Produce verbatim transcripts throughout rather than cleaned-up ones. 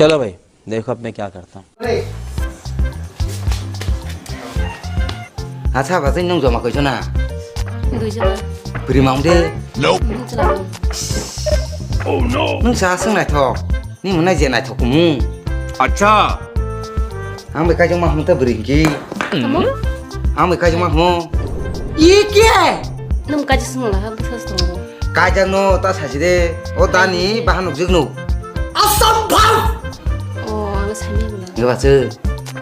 चलो भाई, देखो अब मैं क्या करता हूँ। Acha, bazai nwng joma koiso na? Duijon. Bwrwi mang de. Nwng chwla. Nwng sa aswk naithok. Ni mwnai je naithok kumu. Acha. Ang bai kaijak ma hwn ta bwrwi hwnkhe. Tamo? Ang bai kaijak ma hwn. Ye kya hai? Nwng kaijak swngo laha bwsa swngo. Kaijak no ta sachi de. O dani bahan nukjak nuk. Asambhav! O, ang saimaya bwla. Nge bachu,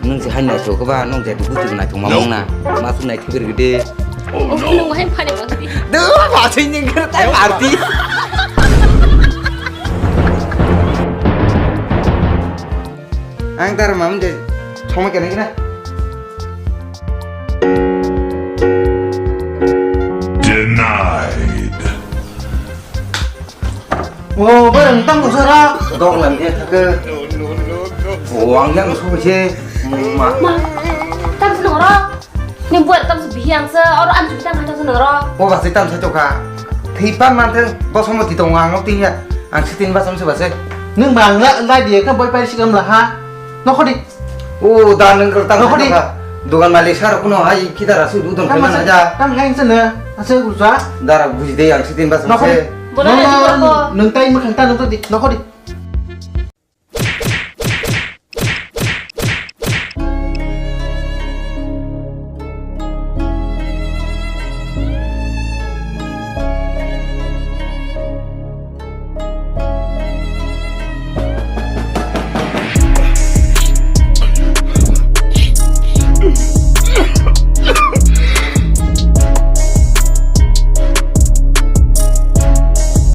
nwng je hai naithok ba, nwng je dugu dugu naithok ma mung na. Ma su naithok ri de. Oh, nwng hai phani ba. Do, bachu nwng khe tai party. Ang tar mam de, choma kene kena. Denied. O, barang tang ko sara. Dok lang dia thake. O, ang yang su che. Ma. Ma, tam se noro. Ni buat tam se bihi ang se, oro am juta ma tam se noro. O, ba se tam se toka. Thipan man the, bo somo ti tong ang ti ya. Ang sitin ba sam se ba se. Nwng ba ang la, la dia ka boy pai sikam la ha. Nokhodi. O, da nwng kal tam Nokhodi. Dogan malik sar kuno hai kita rasu du don Tam kana hai, ja. Tam hai se na. Ase gusa. Dara buji de ang sitin ba sam Nokhodi. Se. Bola Nono, na di ko. Nwng tai ma khanta nwng to di. Nokhodi.